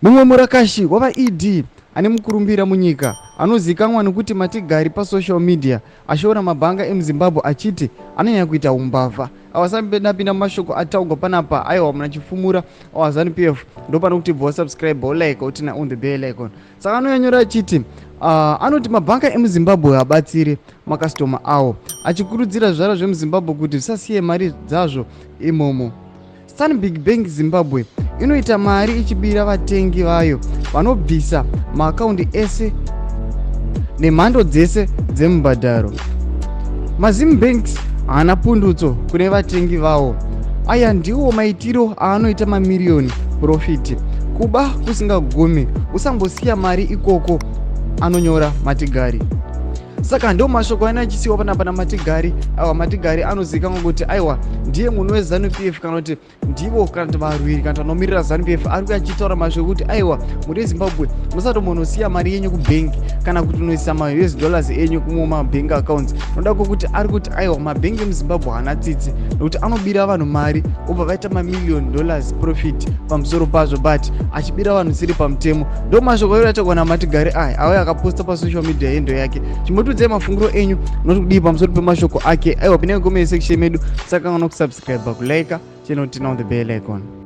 Mumwe murakashi waVaED ane mukurumbira munyika anozikanwa nekuti Matigari pasocial media ashoora mabhanga emuZimbabwe achiti anonyanya kuita umbavha. Awasapinda mumashoko ataugwa panapa aiwa muna chifumura awa Zanu PF ndopano kuti bva wasubscribe wolike wotina on the bell icon. Saka anonyanyora achiti anoti mabhanga emuZimbabwe habatsiri makasitoma awo achikurudzira zvizvarwa zvemuZimbabwe kuti zvisasiye mari dzazvo imomo. Stanbic Bank Zimbabwe inoita mari ichibira vatengi vayo vanobvisa maakaundi ese nemhando dzese dzemubhadharo. MaZim Banks haana pundutso kune vatengi vawo. Aya ndiwo maitiro aanoita mamiriyoni purofiti. Kuba kusingagumi, usambosiya mari ikoko, anonyora Matigari. Saka ndo mashoko ane achisiwa panapa naMatigari. Aiwa, Matigari anozivikanwa kuti aiwa ndiye munhu weZanu PF kana kuti ndivo kana kuti varwiri kana kuti vanomirira Zanu PF ari kuya achitaura mashoko ekuti aiwa mhuri yeZimbabwe musatombonosia mari yenyu kubhengi kana kuti unoisa maUS dollars enyu kumumabhengi accounts. Noda kwokuti ari kuti aiwa mabhengi emuZimbabwe haana tsitsi nekuti anobira vanhu mari obva vaita mamillion dollars profit pamusoro pazvo but achibira vanhu siri pamutemo. Ndo mashoko ayo achagwa naMatigari aya auya akaposta pasocial media yendo yake. Chimbotiudzai mafungiro enyu unoti kudii pamusoro pemashoko ake. Aiwa, pinai comment section medu, saka kana kusubscribe, kulike channel, turn on the bell icon.